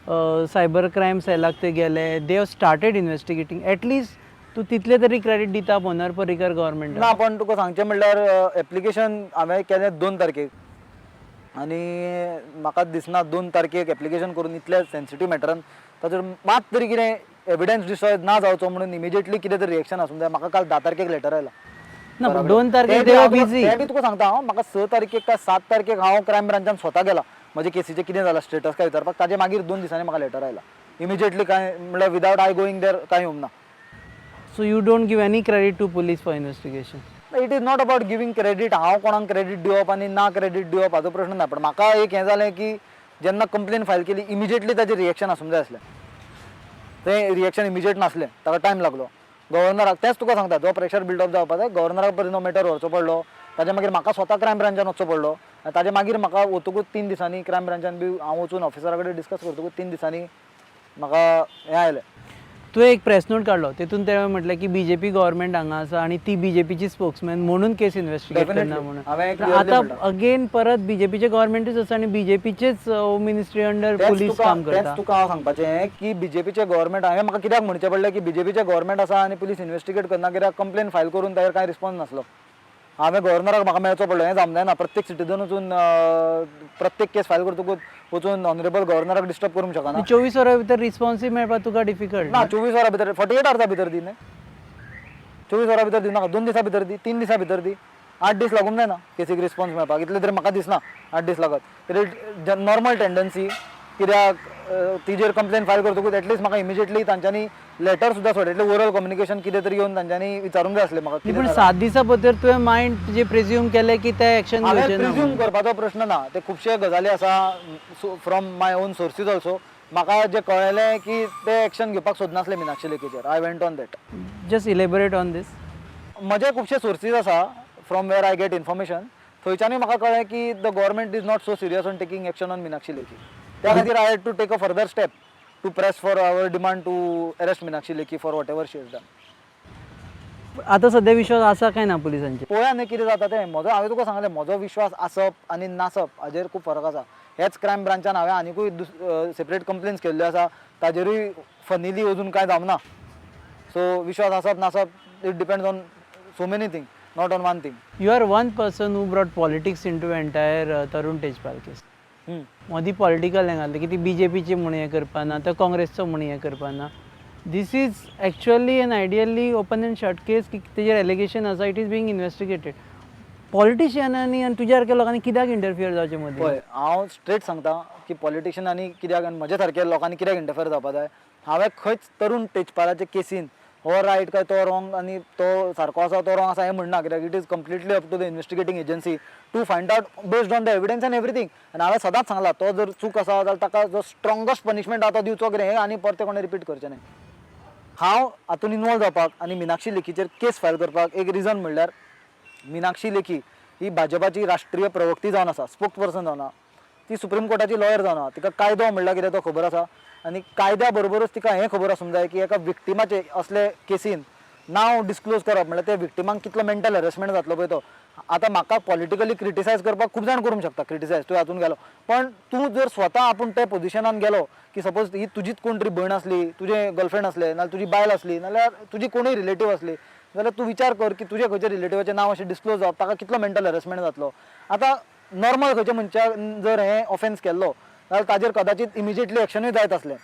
Cyber crime सेलाक ते गेले, they have started investigating. At least तूं तितले तरी क्रेडीट दिता मनोहर पर्रीकर गव्हर्मेंटाक? ना, पण तुका सांगचें म्हणल्यार एप्लिकेशन हांवें केलें 2 तारखेक आनी म्हाका दिसना 2 तारखेक एप्लिकेशन करून इतल्या सेन्सिटीव मॅटरान ताचेर मात तरी कितें एविडन्स डिस्ट्रॉय ना जावचो म्हणून इमिजिएटली कितें तरी रिएक्शन आसूंक जाय. म्हाका काल 10 तारखेक लेटर आयला. ना, पण 2 तारखेक they were busy. तें बी तुका सांगता हांव, म्हाका 6 तारखेक काय 7 तारखेक हांव क्रायम ब्रांचान स्वता गेला, म्हजे केसीचें कितें जालां स्टेटस काय विचारपाक. ताजे मागीर 2 दिसांनी म्हाका लेटर आयला. इमिजिएटली काय म्हणल्यार विदावट I going there काय येवंक ना. So you don't give any credit to police for investigation? It is not about giving credit. हांव कोणाक क्रेडीट दिवप आनी ना क्रेडीट दिवप हाचो प्रश्न ना, पण म्हाका एक हें जालें की जेन्ना कंप्लेन फायल केली, इमिजिएटली ताजें रिएक्शन आसूंक जाय आसलें. तें रिएक्शन इमिजिएट नासलें, ताका टायम लागलो. गव्हर्नराक, तेंच तुका सांगता, जो प्रेशर बिल्डअप जावपा जाय, गव्हर्नराक पर्यंत हो मॅटर व्हरचो पडलो. ताच्या मागीर म्हाका स्वता क्रायम ब्रांचान वचचो पडलो आनी ताच्या मागीर म्हाका वतकूच 3 दिसांनी क्रायम ब्रांचान बी हांव वचून ऑफिसरा कडेन डिस्कस करतकूच 3 दिसांनी म्हाका हें आयलें. तुवें एक प्रेस नोट काडलो, तितून ते म्हटलें की बीजेपी गव्हर्मेंट हांगा आसा आनी ती बीजेपीची स्पोक्समॅन म्हणून केस इन्व्हेस्टिगेट करना Definitely. म्हणून. हांवें तर clearly आतां म्हणलां. अगेन परत बीजेपीचे गव्हर्मेंटूच आसा आनी बीजेपीचेच मिनिस्ट्री अंडर तेंच पुलीस काम तेंच करता. तुका हांव सांगपाचें की बीजेपीचें गव्हर्मेंट, हांवें म्हाका कित्याक म्हणचें पडलें की बीजेपीचें गव्हर्मेंट आसा आनी पुलीस इन्व्हेस्टिगेट करना, कित्याक कंप्लेन फायल करून ताजेर कांय रिस्पॉन्स नासलो. हांवें गव्हर्नराक म्हाका मेळचो पडलो. हें जावंक जायना. प्रत्येक सिटीजन वचून प्रत्येक केस फायल करतकूच वचून ऑनरेबल गव्हर्नराक डिस्टर्ब करूंक शकना. 24 वरां भितर रिस्पॉन्सूय मेळपाक तुका डिफिकल्ट. ना, 24 वरां भितर, 48 वर्सां भितर दी न्ही. 24 वरां भितर दिवनाका, 2 दिसां भितर दी, 3 दिसां भितर दी. 8 दीस लागूंक जायना केसीक रिस्पॉन्स मेळपाक. इतले तरी म्हाका दिसना 8 दीस लागत. नॉर्मल टेंडन्सी कित्याक तिजेर कंप्लेन फायल करतकूच एटलिस्ट म्हाका इमिजिएटली तांच्यांनी लेटर सुद्दां सोड, एटलीस्ट ओरल कम्युनिकेशन कितें तरी येवन तांच्यांनी विचारूंक जाय आसलें म्हाका कितें पूण जालां. 7 दिसां भितर तुवें मायंड तुजें प्रेज्यूम केलें की ते एक्शन हांवें घेवचे ना प्रिज्यूम म्हणून. करपाचो प्रश्न ना. ते खुबशे गजाली आसा, from my own sources also म्हाका जे कळ्ळें की ते एक्शन घेवपाक सोदनासले Meenakshi लेखीचेर. I went on that. Just elaborate on this. म्हजे खुबशे सोर्सीस आसा from where I get information. थंयच्यानूय म्हाका कळ्ळें की the government is not so serious on taking action on Meenakshi Lekhi. त्या खातीर I had to take a further step to press for our demand to arrest Meenakshi Lekhi for whatever she has done. आतां सद्या विश्वास आसा काय ना पुलिसांचेर? पळोवया न्ही कितें जाता तें. म्हजो, हांवें तुका सांगलें, म्हजो विश्वास आसप आनी नासप हाजेर खूब फरक आसा. हेच क्रायम ब्रांचान हांवें आनिकूय सेपरेट कंप्लेन्स केल्ल्यो आसा, ताजेरूय फनिली अजून कांय जावंक ना. सो विश्वास आसप नासप, it depends on so many thing, not on one thing. You are one person who brought politics into entire Tarun Tejpal case. मदीं पॉलिटिकल हें घातलें की ती बीजेपीची म्हूण हें करपा ना तर काँग्रेसचो म्हूण हें करपा ना. This is actually an ideally open and shut case की तेजेर एलिगेशन आसा, it is being investigated. पॉलिटिशियनांनी आनी तुज्या सारक्या लोकांनी कित्याक इंटरफियर जावचें मदीं? पळय, हांव स्ट्रेट सांगता की पॉलिटिशियनांनी कित्याक आनी म्हज्या सारक्या लोकांनी कित्याक इंटरफेर जावपा जाय. हांवें खंयच तरुण तेजपालाचे केसीन हो रायट काय तो रॉंग आनी तो सारको आसा, तो रॉंग आसा हें म्हणना, कित्याक it is completely up to the investigating agency to find out based on the evidence and everything. आनी हांवें सदांच सांगलां, तो जर चूक आसा जाल्यार ताका जो स्ट्रोंगस्ट पनिशमेंट आसा तो दिवचो, कितें हें आनी परतें कोणें रिपीट करचें न्हय. हांव हातून इनवॉल्व जावपाक आनी मिनाक्षी लेखीचेर केस फायल करपाक एक रिजन म्हणल्यार मिनाक्षी लेखी ही भाजपाची राष्ट्रीय प्रवक्ती जावन आसा, स्पोक्स पर्सन जावन आसा. ती सुप्रीम कोर्टाची लॉयर जावन आसा. तिका कायदो म्हणल्यार कितें तो खबर आसा आनी कायद्या बरोबरूच तिका हें खबर आसूंक जाय की एका विक्टिमाचे असले केसीन नांव डिस्क्लोज करप म्हणल्यार त्या विक्टिमाक कितलो मेंटल हॅरेसमेंट जातलो पळय तो. आतां म्हाका पॉलिटिकली क्रिटिसायज करपाक खूब जाण करूंक शकता क्रिटिसायज, तूं हातून गेलो, पण तूं जर स्वता आपूण त्या पोजिशनान गेलो की सपोज ही तुजीच कोण तरी भयण आसली, तुजें गर्लफ्रेंड आसलें, नाल्यार तुजी बायल आसली, नाल्यार तुजी कोणूय रिलेटीव आसली, जाल्यार तूं विचार कर की तुजें खंयच्या रिलेटिवाचें नांव अशें डिस्क्लोज जावप, ताका कितलो मेंटल हॅरेसमेंट जातलो. आतां नॉर्मल खंयच्या मनशान जर हें ऑफेन्स केल्लो जाल्यार ताजेर कदाचित इमिजिएटली एक्शनूय जायत आसलें.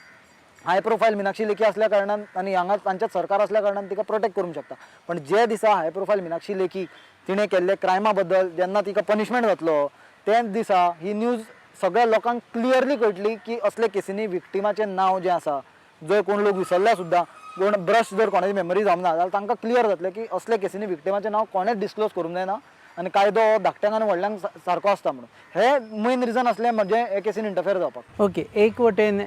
हाय प्रोफायल मिनाक्षी लेखी असल्या कारणान आनी हांगा तांच्याच सरकार असल्या कारणान तिका प्रोटेक्ट करूंक शकता. पण जे दिसा हाय प्रोफायल मिनाक्षी लेखी तिणें केल्ले क्रायमा बद्दल जेन्ना तिका पनिशमेंट जातलो, त्याच दिसा ही न्यूज सगळ्या लोकांक क्लियरली कळटली की असले केसींनी विक्टिमाचें नांव जें आसा, जर कोण लोक विसरल्या सुद्दां, कोण ब्रश जर कोणाची मेमरी जावंक ना जाल्यार तांकां क्लियर जातलें की असले केसींनी विक्टिमाचें नांव कोणेच डिस्क्लोज करूंक जायना आनी कायदो हो धाकट्यांक आनी व्हडल्यांक सारको आसता म्हणून. हे मेन रिजन आसलें म्हजें हे केसीन इंटरफेर जावपाक. ओके, एक वटेन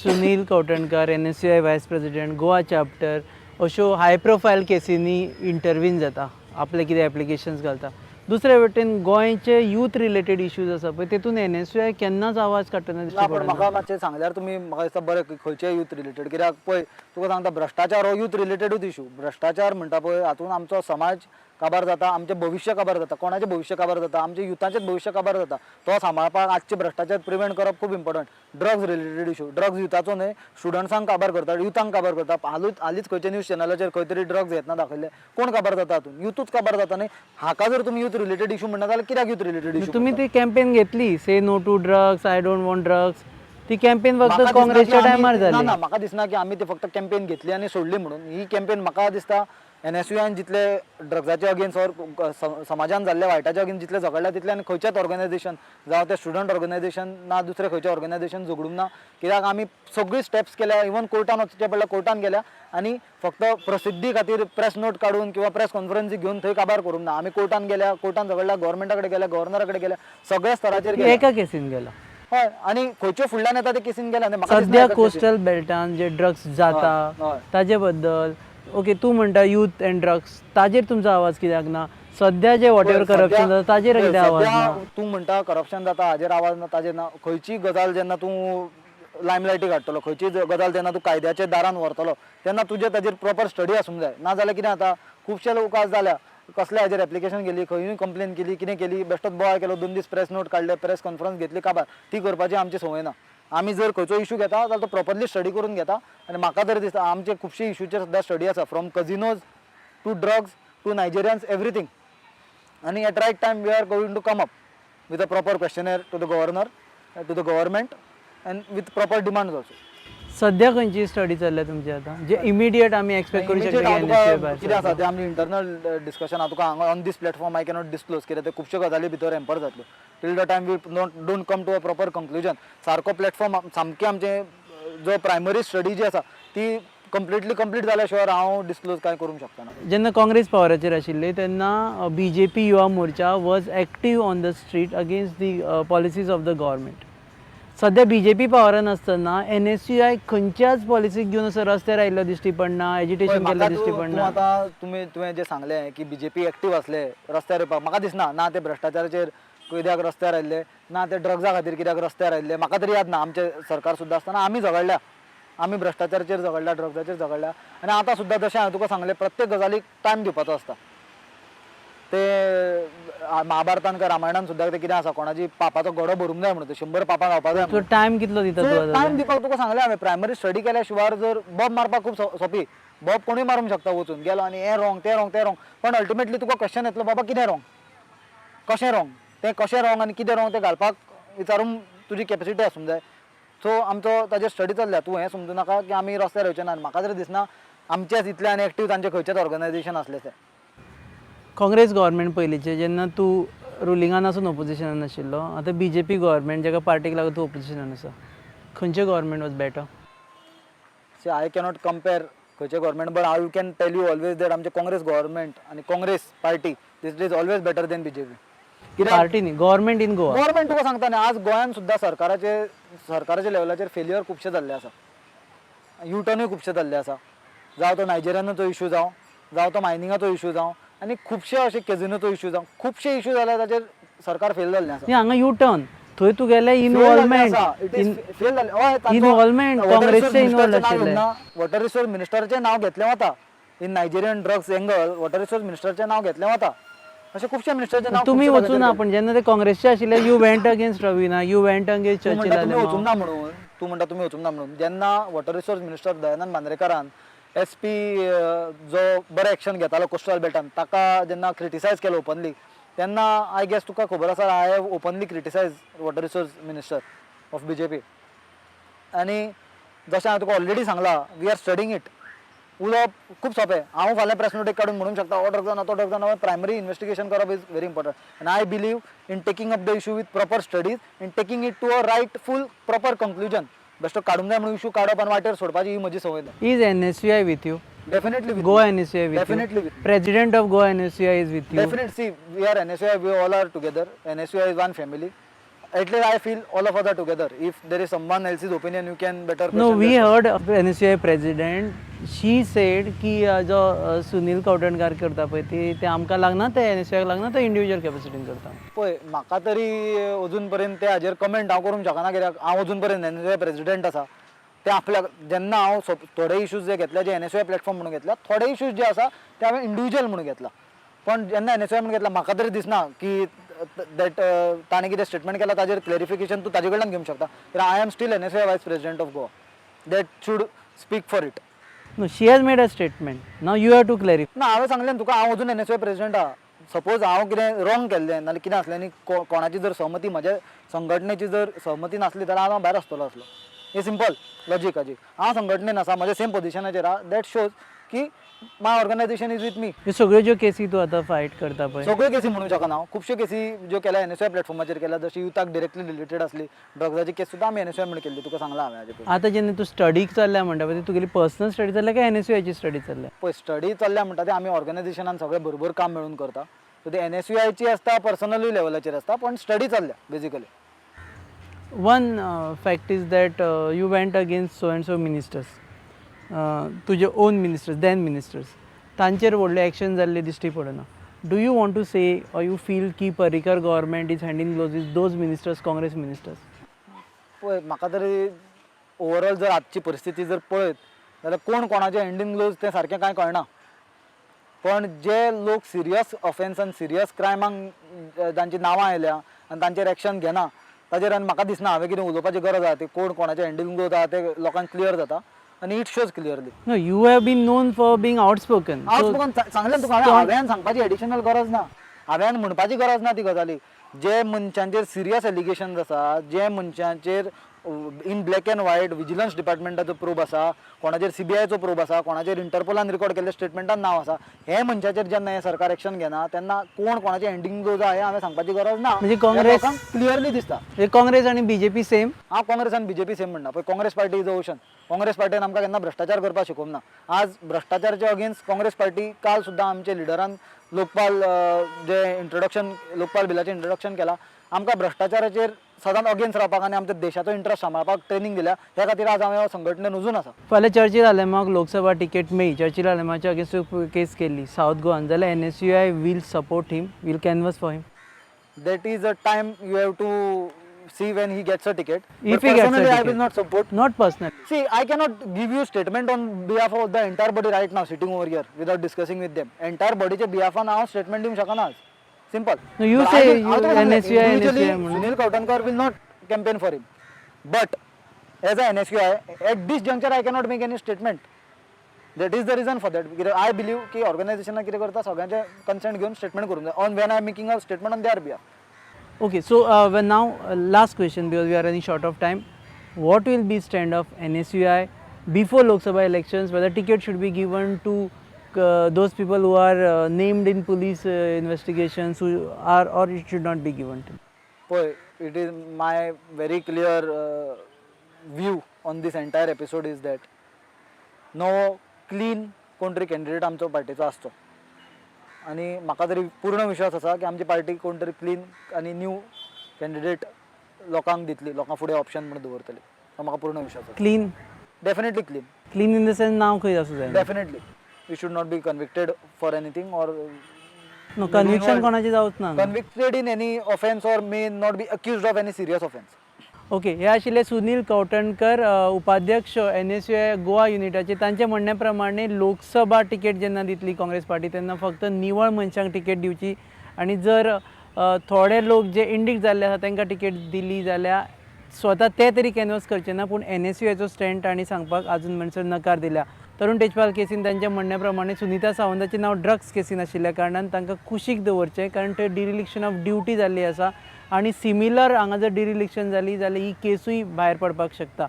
Sunil Kavthankar, NSUI vice president, Goa chapter, अश्यो हाय प्रोफायल केसींनी इंटरवीन जाता, आपले कितें एप्लिकेशन्स घालता. दुसरे वटेन गोंयचे यूथ रिलेटेड इश्यूज आसा पळय, तेतून एनएसयूआय केन्नाच आवाज काडटना दिश्टी ना, पण पडना. म्हाका मातशें सांगल्यार तुमी म्हाका दिसता बरें की खंयचे यूथ रिलेटेड, कित्याक पळय, तुका सांगता, भ्रश्टाचार हो यूथ रिलेटेडूच इशू. भ्रश्टाचार म्हणटा पळय, हातून आमचो समाज काबार जाता, आमचें भविश्य काबार जाता. कोणाचें भविश्य काबार जाता? आमच्या युथाचेंच भविश्य काबार जाता. तो सांबाळपाक आजचे भ्रश्टाचार प्रिवेंट करप खूब important. Drugs related issue, drugs युथाचो न्हय, स्टुडंट्सांक काबार करता, युथांक काबार करता. हालूच हालींच खंयच्या न्यूज चॅनलाचेर खंय तरी ड्रग्स येतना दाखयल्ले. कोण काबार जाता हातूंत? युथूच काबार जाता न्ही. हाका जर तुमी युथ रिलेटेड इशू म्हणटा जाल्यार कित्याक युथ रिलेटेड इशू? तुमी ती कॅम्पेन घेतली, "Say no to drugs, I don't want drugs". ती कॅम्पेन फक्त काँग्रेसच्या टायमार ना. जाली. ना, म्हाका दिसना की आमी ती फक्त कॅम्पेन घेतली आनी सोडली म्हणून. ही कॅम्पेन म्हाका दिसता एनएसयूआयन जितले ड्रग्साचे अगेन्स्ट ऑर समाजान जाल्ल्या वायटाच्या अगेन्स्ट जितले झगडल्या, तितले आनी खंयच्याच ऑर्गनायझेशन, जावं ते स्टुडंट ऑर्गनायझेशन ना दुसरे खंयचे ऑर्गनायझेशन झगडूंक ना. कित्याक आमी सगळी स्टेप्स केल्या, इवन कोर्टान वचचें पडलें, कोर्टान गेल्या आनी फक्त प्रसिद्धी खातीर प्रेस नोट काडून किंवा प्रेस कॉन्फरन्सी घेवन थंय काबार करूंक ना. आमी कोर्टान गेल्या, कोर्टान झगडल्या, गव्हर्मेंटा कडेन गेल्या, गव्हर्नरा कडेन गेल्या, सगळ्या स्तराचेर गेल्या. एका केसीन गेला. हय, आनी खंयच्यो फुडल्यान येता ते केसीन गेल्या आनी म्हाका दिसना सध्या एका केसीन. कोस्टल बेल्टान जे ड्रग्स जाता हय, हय. ताजे बद्दल, ओके, तूं म्हणटा युथ अँड ड्रग्स, ताजेर तुमचो आवाज कित्याक ना? सध्या जे what ever corruption जाता ताजेर पळय, कित्याक आवाज सध्या ना? तूं म्हणटा करप्शन जाता हाजेर आवाज ना, ताजेर ना. खंयचीय गजाल जेन्ना तूं लायमलायटीक हाडटलो, खंयचीय गजाल जेन्ना तूं कायद्याच्या दारान व्हरतलो, तेन्ना तुजें ताजेर प्रॉपर स्टडी आसूंक जाय. ना जाल्यार कितें जाता, खुबशे लोक आज जाल्या कसले हाजेर एप्लिकेशन केली, खंयूय कंप्लेन केली, कितें केली, बेश्टोच बोवाळ केलो, 2 दीस प्रेस नोट काडले, प्रेस कॉन्फरन्स घेतली, काबार. ती करपाची आमची संवय ना. आमी जर खंयचो इशू घेता जाल्यार तो प्रॉपरली स्टडी करून घेता आनी म्हाका तरी दिसता आमचे खुबशे इशूचेर सुद्दां स्टडी आसा, from casinos to drugs to Nigerians, everything. आणि at right time we are going to come up with a proper questionnaire to the governor, to the government and with proper demands also. सध्या खंयची study चल्ल्या तुमची आतां, जे immediate आमी expect करू Immediate शकता हांव की NSUI तुका भायर कितें आसा तें आमचें इंटरनल डिस्कशन हांव तुका हांगा on these platform I cannot disclose, कित्याक ते खुबश्यो गजाली भितर हॅम्पर जातल्यो till the time we don't come to a proper conclusion. सारको प्लॅटफॉर्म सामकें आमचें जो प्रायमरी स्टडी जी आसा ती कंप्लिटली कंप्लीट जाल्या शिवाय हांव डिस्क्लोज कांय करूंक शकना. जेन्ना काँग्रेस पावराचेर आशिल्ली तेन्ना BJP Yuva Morcha was active on the street against the policies of the government. सध्या बीजेपी पावरान आसतना एनएसयूआय खंयच्याच पॉलिसीक घेवन असो रस्त्यार आयिल्लो दिश्टी पडना, एजिटेशन पळय, केल्लें म्हाका दिश्टी तूं तूं पडना. आतां तुवें जें सांगलें की बीजेपी एक्टीव आसले रस्त्यार येवपाक, म्हाका दिसना ना ते भ्रश्टाचाराचेर कित्याक रस्त्यार आयिल्ले, ना ते ड्रग्सा खातीर कित्याक रस्त्यार आयिल्ले. म्हाका तरी याद ना. आमचें सरकार सुद्दां आसतना आमी झगडल्या, आमी भ्रश्टाचाराचेर झगडल्या, ड्रग्साचेर झगडल्या आनी आतां सुद्दां जशें हांवें तुका सांगलें, प्रत्येक गजालीक टायम दिवपाचो आसता. ते महाभारतान काय रामायणान सुद्दां ते कितें आसा, कोणाची पापाचो घडो भरूंक जाय म्हणून 100 पापां जावपा जाय. तो टायम कितलो दिता तूं आतां? टायम दिवपाक तुका सांगलें हांवें, प्रायमरी स्टडी केल्या शिवाय जर बोब मारपाक खूब सोंपी. बोब कोणूय मारूंक शकता, वचून गेलो आनी हें रोंग, तें रोंग, तें रोंग, पण अल्टिमेटली तुका क्वेश्चन येतलो, बाबा कितें रोंग, कशें रोंग, तें कशें रोंग आनी कितें रोंग तें घालपाक विचारूंक तुजी कॅपेसिटी आसूंक जाय. सो आमचो ताजेर स्टडी चल्ल्या. तूं हें समजूं नाका की आमी रस्त्यार येवचे ना. म्हाका तरी दिसना आमचेच इतले आनी एक्टीव तांचे खंयचेच ऑर्गनायझेशन आसलें तें. काँग्रेस गव्हर्मेंट पयलींचें, जेन्ना तूं रुलिंगान आसून ओपोजिशनान आशिल्लो, आतां बीजेपी गव्हर्मेंट जेका पार्टीक लागून तूं ओपोजिशनान आसा, खंयचें government was better? See, I cannot compare खंयचे government, but I can tell you always that आमचे काँग्रेस गव्हर्मेंट आनी Congress party, this is always better than BJP. कित्याक? पार्टी न्ही, गव्हर्मेंट इन गोवा. गव्हर्मेंट तुका सांगता न्ही, आज गोंयान सुद्दां सरकाराच्या लेवलाचेर फेल्युअर खुबशे जाल्ले आसा, युटर्नूय खुबशे जाल्ले आसा. जावं तो नायजेरियनाचो इशू जावं, जावं तो मायनिंगाचो इशू जावं आनी खुबशे अशे कॅजिनोचो इशू जावं, खुबशे इशू जाल्या ताचेर सरकार फेल जाल्लें आसा. न्ही, हांगा यू टर्न, थंय तुगेलें इनवॉल्वमेंट. फेल जालें. इनवॉल्वमेंट काँग्रेसचें इनवॉल्व आशिल्लें. वॉटर रिसोर्स मिनिस्टराचें नांव घेतलें वता in Nigerian drugs angle. Water resource मिनिस्टराचें नांव घेतलें वता, अशें खुबशे मिनिस्टराचें नांव तुमी खुबशे वचूना, जाग्यार. पण जेन्ना ते काँग्रेसचे आशिल्ले, you went against Ravi Naik, you went against तूं चर्चिल. म्हणटा तुमी वचूंक ना म्हणून, तूं म्हणटा तुमी वचूंक ना म्हणून. जेन्ना वॉटर रिसोर्स मिनिस्टर दयानंद मांद्रेकारान एस पी जो बरें एक्शन घेतालो कोस्टल बेल्टान, ताका जेन्ना क्रिटिसायज केलो ओपनली, तेन्ना I guess तुका खबर आसा, I have openly criticise water resource minister of BJP. आनी जशें हांवें तुका ऑलरेडी सांगलां, we are studying it. उलोवप खूब सोंपें. हांव फाल्यां प्रेस नोट एक काडून म्हणूंक शकता, हो ड्रग्स ना, तो ड्रग्स ना. प्रायमरी इन्वेस्टिगेशन करप is very important आनी I believe in taking up the issue with proper studies, in taking it to a right full proper conclusion. बेश्टो काडूंक जाय म्हणून इशू काडप आनी वाटेर सोडपाची ही म्हजी संवय ना. Is NSUI with you? Definitely. Goa NSUI with? Definitely with. President of Goa NSUI is with you? Definitely. See, we are NSUI, we all are together. NSUI is one family. At least I feel all of us are together. If there is someone else's opinion, you can better no, question we that. Heard NSUI president, she said की जो सुनील कवठणकार करता पळय ती ते आमकां लागना, ते एनएसयूआयक लागना, तो इंडिविज्युअल कॅपॅसिटीन करता. पळय, म्हाका तरी अजून पर्यंत ते हाजेर कमेंट हांव करूंक शकना, कित्याक हांव अजून पर्यंत एनएसयूआय प्रेसिडेंट आसा ते आपल्याक जेन्ना हांव थोडे इश्यूज जे घेतले, जे एनएसयूआय प्लॅटफॉर्म म्हणून घेतल्या, थोडे इश्यूज जे आसा ते हांवें इंडिविज्युअल म्हणून घेतला. पण जेन्ना एन एस म्हण घेतला, म्हाका तरी दिसना की that ताणें कितें स्टेटमेंट केला ताजेर क्लॅरिफिकेशन तूं ताजे कडल्यान घेवंक शकता, कित्याक I am still NSUI vice president of Goa. That should speak for it. No, she has made a statement, now you have to clarify. ना, हांवें सांगलें न्हू तुका, हांव अजून एनएसयूआय प्रेसिडेंट आहा. सपोज हांव कितें रॉंग केल्लें नाल्यार कितें आसलें आनी कोणाची जर सहमती, म्हज्या संघटनेची जर सहमती नासली जाल्यार हांव भायर आसतलो आसलो. हे सिंपल लॉजीक हाजी. हांव संघटनेन आसा, म्हज्या सेम पोजिशनाचेर आहा. That shows की my organization is with me. ह्यो सगळ्यो ज्यो केसी तूं आतां फायट करता पळय, सगळ्यो केसी म्हणूंक शकना हांव, खुबश्यो केसी ज्यो केल्या एनएसयूआय प्लॅटफॉर्माचेर केल्या. जशी युथाक डिरेक्टली रिलेटेड आसली, ड्रग्साची केस सुद्दां आमी एनएसयूआय म्हणून केल्ली, तुका सांगलां हांवें हाजे पयलीं. आतां जेन्ना तूं स्टडीक चल्ल्या म्हणटा पळय, ती तुगेली पर्सनल स्टडी चल्ल्या काय एनएसयूआयची स्टडी चल्ल्या? पळय, स्टडी चल्ल्या म्हणटा ते आमी ऑर्गनायझेशनान सगळे बरोबर काम मेळून करता. सो ते एनएसयूआयची आसता, पर्सनलूय लेवलाचेर आसता, पण स्टडी चल्ल्या basically. One fact is that you went against so and so ministers, तुजे ओन मिनिस्टर्स, then ministers, तांचेर व्हडलें एक्शन जाल्लें दिश्टी पडना. Do you want to say or you feel की Parrikar government is hand in gloves with those ministers, Congress ministers? पळय, म्हाका तरी ओवरऑल जर आजची परिस्थिती जर पळयत जाल्यार कोण कोणाचे हँड इन ग्लोव्ज तें सारकें कांय कळना. पण जे लोक सिरियस ऑफेन्स आनी सिरियस क्रायमांक जांची नांवां आयल्या आनी तांचेर एक्शन घेना, ताजेर आनी म्हाका दिसना हांवें कितें उलोवपाची गरज आहा. ती कोण कोणाचे हँड इन ग्लोव्ज आहा ते लोकांक क्लियर जाता आनी it shows clearly. No, you have been known for being outspoken. हांव सांगलें तुका हांवें, हांवें सांगपाची एडिशनल गरज ना, हांवें म्हणपाची गरज ना ती गजाली. जे मनशांचेर सिरियस एलिगेशन्स आसा, जे मनशांचेर in black and white vigilance डिपार्टमेंटाचो प्रोब आसा, कोणाचेर सीबीआयचो प्रोब आसा, कोणाचेर इंटरपोलान रिकॉर्ड केल्ले स्टेटमेंटान नांव आसा, हे मनशाचेर जेन्ना हें सरकार एक्शन घेना तेन्ना कोण कोणाचे हँड इन ग्लोव्ज आहा हें हांवें सांगपाची गरज ना. म्हणजे काँग्रेस- क्लियरली दिसता. म्हणजे काँग्रेस आनी बीजेपी सेम? हांव काँग्रेस आनी बीजेपी सेम म्हणना. पळय, Congress party is a ocean. Congress पार्टीन आमकां केन्ना भ्रश्टाचार करपाक शिकोवंक ना. आज भ्रश्टाचाराच्या अगेन्स्ट काँग्रेस पार्टी, काल सुद्दां आमचे लिडरान लोकपाल जे इंट्रोडक्शन, लोकपाल बिलाचें इंट्रोडक्शन केलां. आमकां भ्रश्टाचाराचेर सदांच अगेन्स्ट रावपाक आनी आमच्या देशाचो इंट्रस्ट सांबाळपाक ट्रेनींग दिल्या. ह्या खातीर आज हांव ह्या संघटनेन अजून आसा. फाल्यां चर्चिल आलेमाक लोकसभा तिकेट मेळ्ळी, चर्चिल आलेमाच्या अगेन्स्ट केस केल्ली सावथ गोवान, जाल्यार NSUI will support him, will canvass for him? That is a time you have to see when he gets a ticket. If he gets a I will ticket. Not support. Not personal? See, I cannot give you statement on behalf of the entire body right now, sitting over here, without discussing with them. Entire body च्या behalf हांव statement दिवंक शकना आज. Simple. No, you say you NSUI, NSUI म्हणून. Sunil Kavthankar will not campaign for him. But as a NSUI, at this juncture I cannot make any statement. That is the reason for that. कित्याक I believe की ऑर्गनायझेशनान कितें करता, सगळ्यांचे consent घेवन statement करूंक जाय on when I am making a statement on their behalf. Okay, so when now last question, because we are running short of time. What will be stand of NSUI before Lok Sabha elections? Whether ticket should be given to those people who are named in police investigations, who are, or it should not be given to? पळय, it is my very clear view on this entire episode is that नवो clean कोण तरी candidate आमचो पार्टीचो आसचो आनी म्हाका तरी पूर्ण विश्वास आसा की आमची पार्टी कोण तरी क्लीन आनी न्यू कॅन्डिडेट लोकांक दितली, लोकां फुडें ऑप्शन म्हणून दवरतली. हो म्हाका पूर्ण विश्वास आसा. Clean? Definitely clean. Clean in the sense नाव खंय आसूं जायना? Definitely you should not be convicted for anything or no, conviction कोणाचें जावच ना. Convicted in any offence or may not be accused of any serious offence. Okay, हे आशिल्ले सुनील कवठणकर, उपाध्यक्ष NSUI Goa युनिटाचे. तांच्या म्हणण्या प्रमाणे लोकसभा तिकेट जेन्ना दितली काँग्रेस पार्टी तेन्ना फक्त निवळ मनशांक तिकेट दिवची आनी जर थोडे लोक जे इंडीक जाल्ले आसा तांकां तिकेट दिली जाल्यार स्वता ते तरी कॅनवस करचे ना. पूण एनएसयूआयचो स्टँड तांणी सांगपाक अजून म्हणसर नकार दिल्या. तरुण तेजपाल केसीन तांच्या म्हणण्या प्रमाणे सुनिता सावंताचें नांव ड्रग्स केसीन आशिल्ल्या कारणान तांकां कुशीक दवरचें, कारण थंय डिरिलिक्शन ऑफ ड्युटी जाल्ली आसा आनी सिमिलर हांगा जर डिरिलिक्शन जाली जाल्यार ही केसूय भायर पडपाक शकता.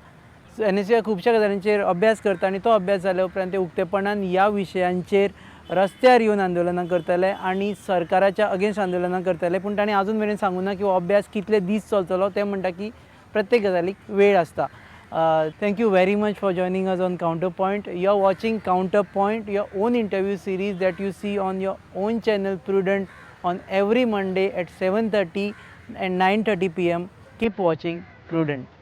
एनएसयूआय खुबश्या गजालींचेर अभ्यास करता आनी तो अभ्यास जाल्या उपरांत ते उक्तेपणान ह्या विशयांचेर रस्त्यार येवन आंदोलनां करतले आनी सरकाराच्या अगेन्स्ट आंदोलनां करतले. पूण तांणी अजून मेरेन सांगूं ना की हो अभ्यास कितले दीस चलतलो. ते म्हणटा की प्रत्येक गजालीक वेळ आसता. Thank you very much for joining us on Counterpoint. You are watching Counterpoint, your own interview series that you see on your own channel Prudent on every Monday at 7:30 and 9:30 pm. Keep watching Prudent.